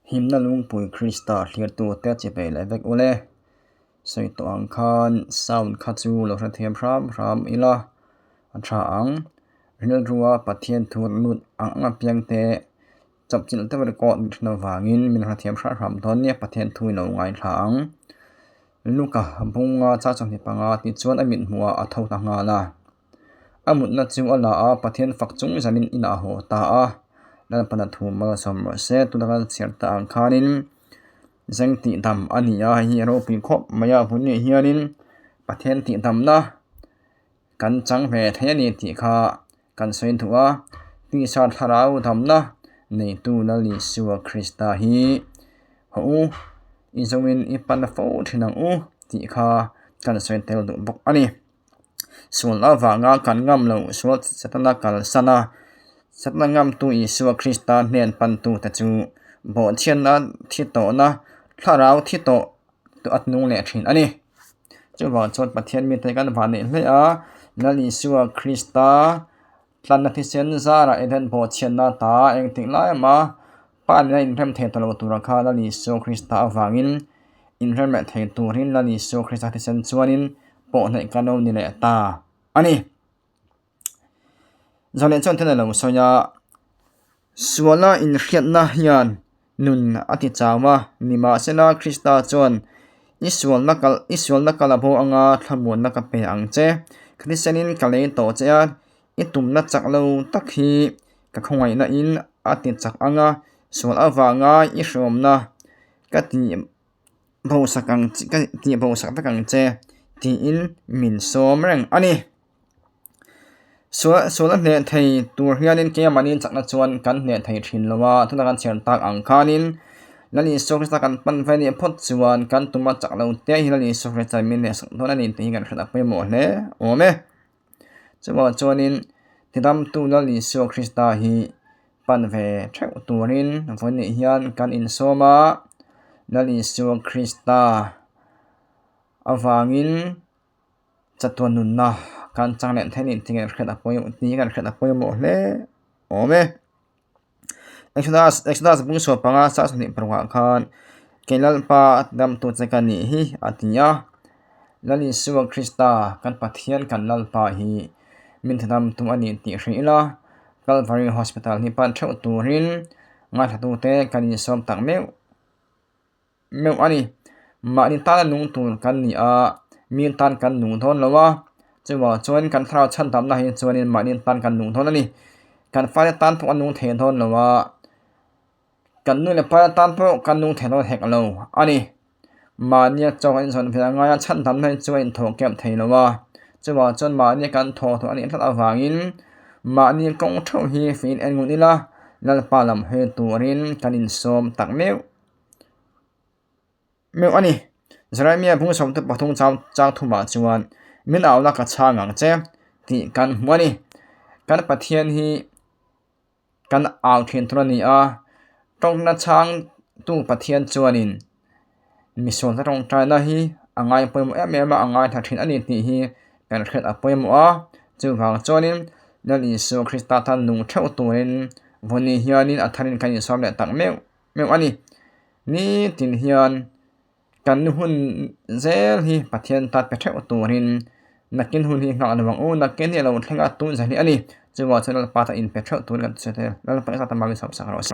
Himna lungpui Krista thlirtute chipei leh vek ule. Sawi tawh ang khan sound kha chu lo hrethiam hram hram ila a tha ang. Rilrua Pathian thu lut ang ang apiangte chawpchilh deuh record ni thin avangin min hrethiam hram hram dawn nia Pathian thu i lo ngaithla ang. Luka bunga char 25 tichuan a mithmuhah a tho ta nghal a. A mutna chu a la a, Pathian fak chung zanin inah a haw ta a. Lalpana thu malsawm rawh se, tuna kan chhiar ta ang khanin zeng tihdam a ni a, hei hi a ropui khawp mai a, hmun nih hianin Pathian tihdamna kan chang ve thei a ni tih kha kan sawi duh a. Tisa thlarau damna neitu Lal Isua Krista hi haw u, i zawngin i pan fo thin ang u tih kha kan sawi tel duh bawk a ni. Sual avanga kan ngam loh sual Setana kalsan a, Setana ngamtu Isua Krista hnen pantute chu bawhchhiatna thi tawhna thlarau thi tawh a hnung leh thin a ni. Chuvang chuan Pathian mite kan vah neih hle a, Lal Isua Krista tlanna thisen zarah Eden bawhchhiatna ta engtik lai emaw Pa nena inrem thei ta lo tura kha Lal Isua Krista avangin inrem leh thei turin Lal Isua Krista thisen chuanin pawh hnaih kan lo ni leh ta a ni. Zawleh chuan thil a lo sawi a, suala inhriatna hian nun a ti chau a, nimahsela Krista chuan i sualna kal i sualna kal a bo anga thlamuanna ka pe ang che, ka thisenin ka lei tawh che a, i tumna chak lo tak hi ka khawngaihna in a ti chak ang a, sual avanga i hrawmna ka tih bosak ang che ka tih bosak vek ang che tiin min sawm reng a ni. Sual sual a hneh thei tur hianin keimahni chakna chuan kan hneh thei thin lo a, tuna kan chhiar tak ang khanin Lal Isua Krista kan pan ve nih phawt chuan kan tuma chak lo te hi Lal Isua Krista min hneh sak dawn a ni tih hi kan hriat a pawimawh hle awm e. Chuvang chuanin tidamtu Lal Isua Krista hi pan ve theuh turin vawiin hian kan insawm a, Lal Isua Krista avangin chatuan nunna kan chang leh thei a ni tih kan hriat a pawimawh tih kan hriat a pawimawh hle awm e. Exodus Exodus bung sual panga sar 25 ah khan kei Lalpa damtu che ka nih hi a ti a, Lal Isua Krista kan Pathian kan Lalpa hi min thadamtu a ni tih hrih ila Calvary Hospital hi pan theuh turin ngaithlatute kan insawm tak meuh. meuh a ni. Mahni tana nung tur kan ni a, mi tan kan nung dawn lo a, chuvang chuan kan thlarau chhan damna hi chuanin mahni tan kan nung dawn a ni. Kan fate tan pawh a nung thei dawn lo a, kan nu leh pa tan pawh kan nung thei dawn hek lo a ni. Mahnia chaw kan inzawn ve a ngai a, chhan damna hi chu a inthawh kep thei lo a, chuvang chuan mahni kan thaw tawh a nih tlat avangin mahni kawng theuh hi fei en ngun ila Lalpa lam hawi turin kan insawm tak meuh. Meuh a ni. Jeremia bung sawmte pathum chang chang thumah chuan min auna ka chhang ang che tih kan hmu a ni. Kan Pathian hi kan au thin tur a ni a, tawngna chhangtu Pathian chuanin misualna tawngtaina hi a ngai pawimawh em em a, a ngaithla thin a ni tih hi kan hriat a pawimawh a. Chuvang chuanin Lal Isua Krista tan nung theuh turin vawiin hianin a tharin kan insawm leh tak meuh. meuh a ni. Nitin hian kan nu hun zel hi Pathian tan pe theuh turin nakin hun hi nghah lo ang u, nakin hi a lo thleng a tun zel hi a ni. Chuvang chuan Lalpa tan inpe theuh turin kan sawi thei a, Lalpa i zat a mah min sawmsak rawh se.